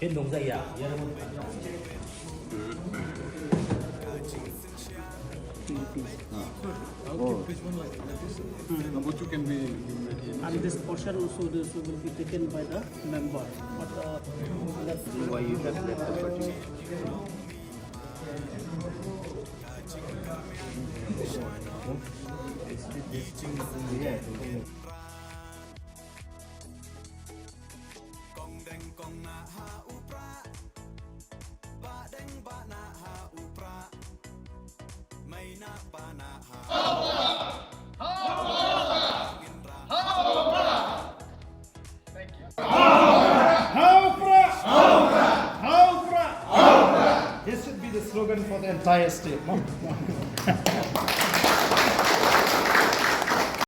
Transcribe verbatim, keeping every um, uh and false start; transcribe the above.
Hin dong zai ya. Number two can be. And this portion also, this will be taken by the member. But uh, that's Why you have left the partition? Kong deng kong na ha u pra, ba deng ba na ha u pra, mai na pa na ha u pra. Haukra! Haukra! Haukra! This should be the slogan for the entire state.